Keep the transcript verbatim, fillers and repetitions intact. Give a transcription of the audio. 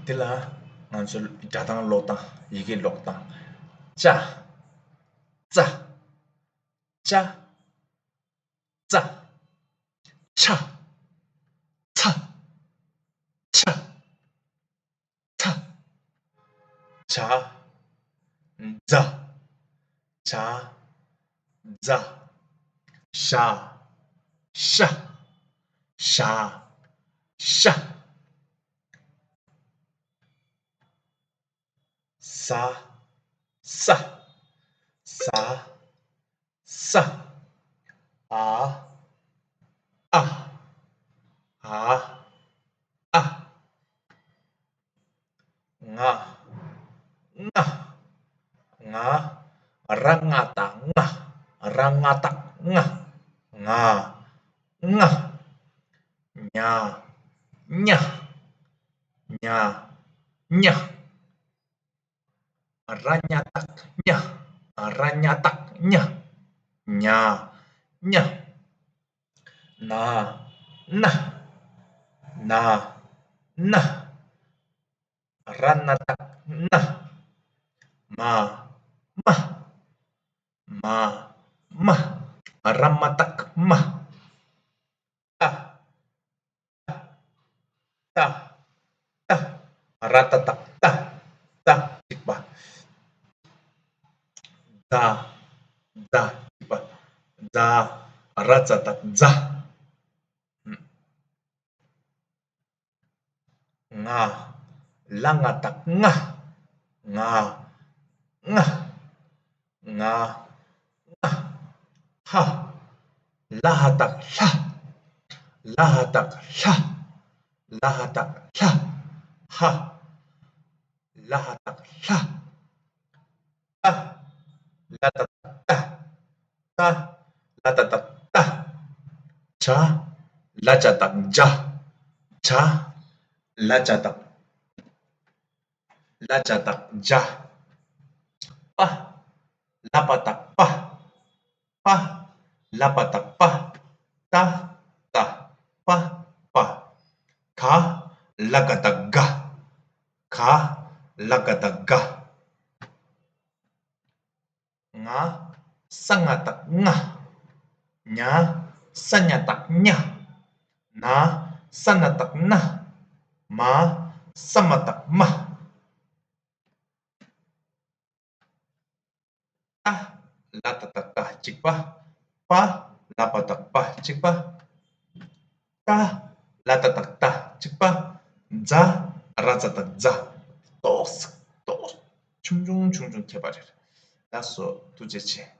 འདི་ལ་ང་ཚོ་སྒྲ་གདངས་ཀློག་སྟངས། ཡི་གེ་ཀློག་སྟངས། ཅ། ཙ། ཅ། ཙ། ཆ། ཚ། ཆ། ཚ། ཇ། ཛ། ཇ། ཛ། ཞ། ཤ། ཞ། ཤ། ཟ། ས། ཟ། ས། འ། འ། འ། འ། ང་། ང་། ང་། ར་ང་བཏགས་རྔ། ར་ང་བཏགས་རྔ། ང་། ང་། ཉ། ཉ། ཉ། ཉ། ར་ཉ་བཏགས་རྙ། ར་ཉ་བཏགས་རྙ། ཉ། ཉ། ན། ན། ན། ན། ར་ན་བཏགས་རྣ། མ། མ། མ། མ། ར་མ་བཏགས་རྨ། ཏ། ཏ། ཏ། ར་ཏ་བཏགས་རྟ། རྟ། གཅིག་པ། རྫ། རྫ། གཅིག་པ། རྫ། ར་ཙ་བཏགས་རྫ། ང་། ལ་ང་བཏགས་རྔ། ང་། རྔ། ང་། རྔ། ཧ། ལ་ཧ་བཏགས་ལྷ། ལ་ཧ་བཏགས་ལྷ། ལ་ཧ་བཏགས་ལྷ། ཧ། ལ་ཧ་བཏགས་ལྷ། ཏ། ལ་ཏ་བཏགས་ཏ། ཏ། ལ་ཏ་བཏགས་ཏ། ཇ། ལ་ཇ་བཏགས་ཇ། ཇ། ལ་ཇ་བཏགས། ལ་ཇ་བཏགས་ཇ། པ། ལ་པ་བཏགས་པ། པ། ལ་པ་བཏགས་པ། ཏ། ཏ། པ། པ། ག། ལ་ག་བཏགས་ག། ག། ལ་ག་བཏགས་ག། ང་། ས་ང་བཏགས་རྔ། ཉ། ས་ཉ་བཏགས་རྙ། ན། ས་ན་བཏགས་རྣ། མ། ས་མ་བཏགས་རྨ། ཏ། ལ་ཏ་བཏགས་ཏ་གཅིག་པ། པ། ལ་པ་བཏགས་པ་གཅིག་པ། ཏ། ལ་ཏ་བཏགས་ཏ་གཅིག་པ། ཛ། ར་ཙ་བཏགས་ཛ། ཏོག་ཙམ་ཏོག་ཙམ་ཆུང་ཆུང་ཆུང་ཆུང་ཁྱད་པར་རེད། ལགས་སོ། ཐུགས་རྗེ་ཆེ།